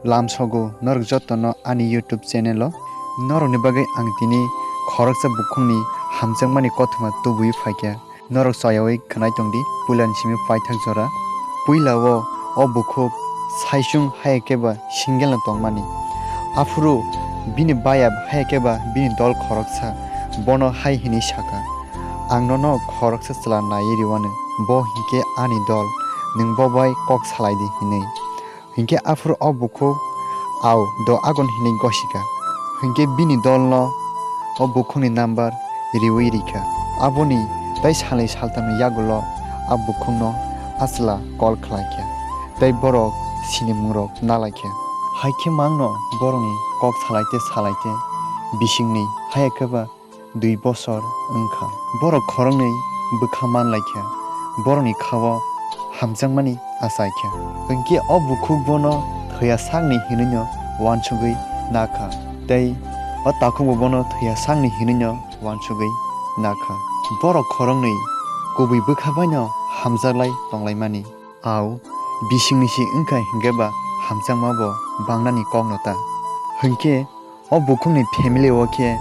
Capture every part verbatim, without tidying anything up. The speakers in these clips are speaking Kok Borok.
Lamsogo norok jotono ani YouTube channel o. Norokni bagwi ang tini khoroksa bukhukni hamjakmani kothoma tubui phaikha. Norok choyaui khwnai tongdi, puilani simi paithak jora. Puila o, o bukhuk saichung hai khe ba single no tongmani. Aphuru bini bayap hai khe ba bini dol khoroksa bono hai hwnwi sakha, "Ang nono khoroksa chwla naiwi rwano, bo hinkhe ani dol, nwng bo bai kok salai di," hwnwi. Hinkhe aphuru o bukhuk, "Au, do agon," hwnwi gosika. Hinkhe bini dolno o bukhukni number riui rikha. Aboni tei salni saltamni yagulo a bukhukno a chwla call khlaikha tei borok sinimungrok nalaikha. Haikhe mangno borokni kok salaite salaite bisingni haya khe ba dui bosor wngkha. Borok khoroknwi bwkha manlaikha, borokni khao hamjakmani achaikha. Hinkhe o bukhuk bono thwiya sakni hinwino uansugwi nakha, tei o takhukbo bono thwiya sakni hinwino uansugwi nakha. Borok khoroknwi kubui bwkha baino hamjaklai tonglaimani. Au, bisingni si wngkha hinkhe ba hamjakma bo bangnani kokno ta. Hinkhe o bukhukni family o khe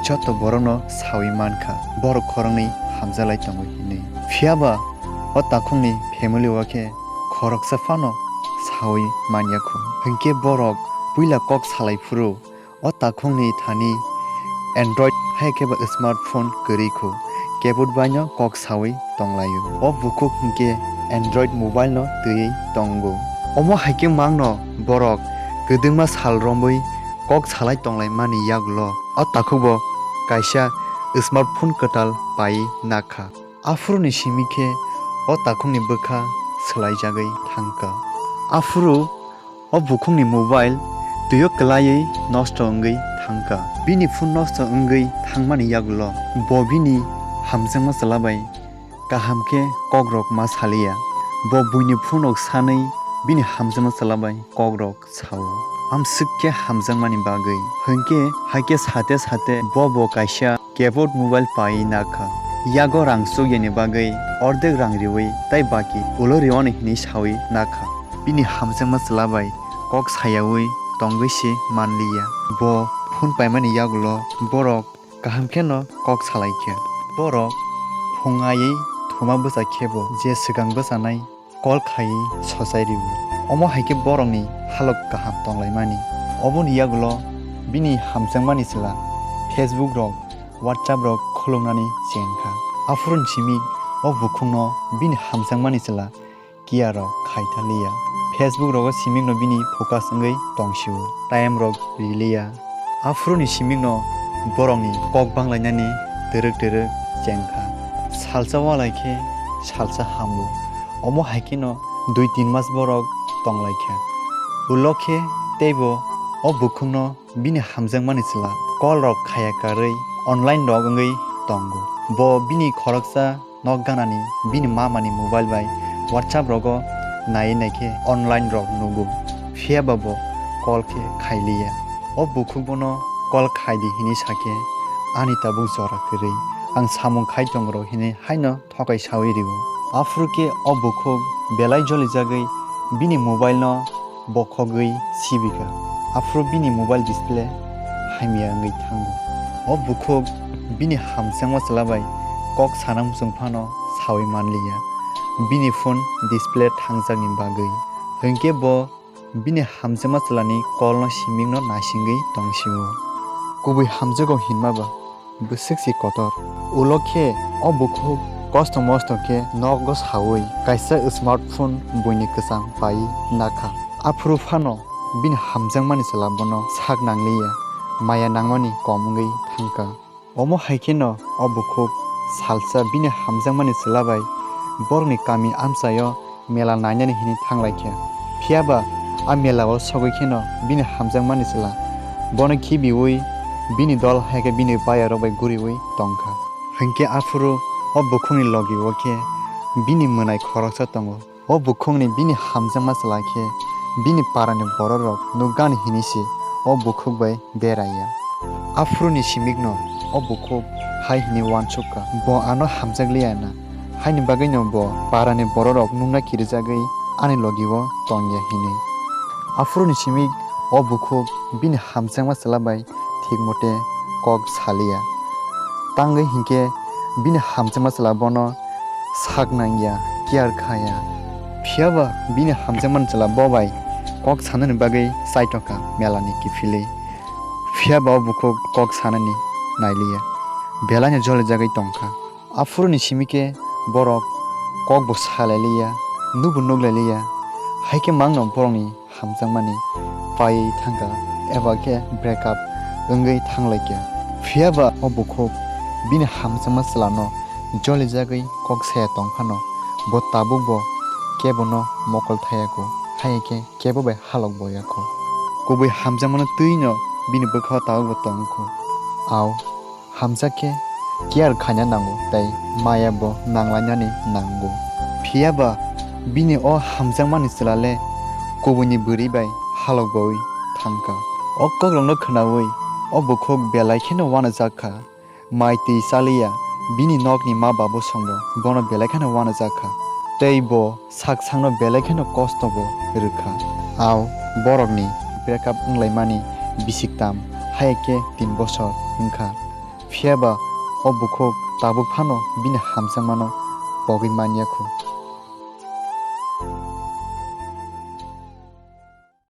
joto borokno saui mankha, borok khoroknwi hamjaklai tongo hinwi. Phiyaba o takhukni family o khe khoroksa phano saui manya kho. Hinkhe borok puila kok salai phuru o takhukni thani Android hai khe ba smartphone kwrwi kho, keyboard baino kok saui tonglaio. O bukhuk hinkhe Android mobile no twiwi tongo. Omo hai khe mangno borok kwdwngma sal romwi kok salai tonglaimani yagulo o takhukbo kaisa smartphone kwtal pai nakha. Aphuruni simi khe o takhukni bwkha swlaijagwi thangkha. Aphuru o bukhukni mobile twio kwlaiwi nosto wngwi thangkha. Bini phone nosto wngwi thangmani yagulo bo bini hamjakma chwla bai kaham khe kokrok ma saliya. Bo buini phone rok sanwi bini hamjakma chwla bai kokrok sao, amswk khe hamjakmani bagwi. Hinkhe haikhe sate sate bo bo kaisa keyboard mobile pai nakha. Yago rang chukyani bagwi ordek rang riwi tai baki ulo riono hinwi saui nakha. Bini hamjakma chwla bai kok sayaui tongwi se manliya. Bo phone paimani yagulo borok kaham kheno kok salaikha. Borok phung aiwi thuma bwsa khebo je swkang bwsanai call khaiwi sochai rio. Omo hai khe borokni halok kaham tonglaimani. Oboni yagulo bini hamjakmani chwla Facebook rok, WhatsApp rok khulumnani chengkha. Aphuruni simi o bukhukno bini hamjakmani chwla kiya rok khaithaliya. Facebook rogo simikno bini focus wngwi tongsio, time rok riliya. Aphuruni simikno borokni kok banglainani twrwk twrwk chengkha. Salsa walai khe salsa hamu. Omo hai kheno dui tin mas borok tonglaikha. Ulo khe teibo o bukhukno bini hamjakmani chwla call rok khaya karwi online rok wngwi tongo. Bo bini khoroksa nok ganani bini mamani mobile bai WhatsApp rogo naiwi naikhe online rok nugo, phiyaba bo call khe khailiya. O bukhuk bono call khaidi hinwi sakhe, ani tabuk jora kwrwi, ang samung khai tongo rw hinwi haino thokai saui rio. Aphuru khe o bukhuk belai jolijagwi bini mobile no bokhogwi sibikha. Aphuru bini mobile display hamya wngwi thango. O bukhuk bini hamjakma chwla bai kok sana muchung phano saui manliya, bini phone display thangjakni bagwi. Hinkhe bo bini hamjakma chwlani kolno simikno naisingwi tongsio. Kubui hamjago hinma ba bwswk se kotor. Ulo khe o bukhuk kosto mosto khe nogo saui kaisa smartphone buini kwcham pai nakha. Aphuru phano bini hamjakmani chwla bono sak nangliya, maya nangmani kom wngwi thangkha. Omo hai kheno o bukhuk salsa bini hamjakmani chwla bai borokni kami amchaio mela nainani hinwi thanglaikha. Phiyaba a melao sogwi kheno bini hamjakmani chwla bono khibiui bini dol hai khe bini bayarok bai guriui tongkha. Hinkhe aphuru o bukhukni logi o khe bini mwnai khoroksa tongo. O bukhukni bini hamjakma chwla khe bini parani bororok nukgani hinwi se o bukhuk bai beraiya. Aphuruni simikno o bukhuk hai hwnwi uansukha, "Bo ano hamjakliya na, haini bagwino bo parani bororok nukna kirijagwi ani logi-o tongya," hwnwi. Aphuru ni simi o bukhuk bini hamjakma chwla bai thik mote kok saliya. Tangwi hinkhe bini hamjakma chwla bono sak nangya, care khaya. Phiyaba bini hamjakmani chwla bo bai kok sanani bagwi chaitokha melani kiphilwi. Phiyaba o bukhuk kok sanani nailiya, belaino jolijagwi tongkha. Aphuru ni simi khe borok kok bo salailiya, nuk bo nuklailiya, hai khe mangno borokni hamjakmani paiwi thangkha eba khe breakup wngwi thanglaikha. Phiyaba o bukhuk bini hamjakma chwlano jolijagwi kok saya tongphano bo tabukbo kebono mokol thayakho, hai khe kebo bai halok boyakho. Kubui hamjakmano twino bini bwkhao tabukbo tongkho. Ao hamjak khe care khaina nango tei maya bo nanglainani nango. Phiyaba bini o hamjakmani chwla le kubuini bwrwi bai halok bowi thangkha. O kokrokno khwnaui o bukhuk belai kheno uanajak kha. Mai twi chaliya bini nokni ma babosongbo bono belai kheno uanajak kha. Tei bo sak sakno belai kheno kosto bo rwkha. Ao borokni breakup wnglaimani bisiktam hai khe tin bosor wngkha. Phiyaba o bukhuk tabuk phano bini hamjakmano pogwi manyakho.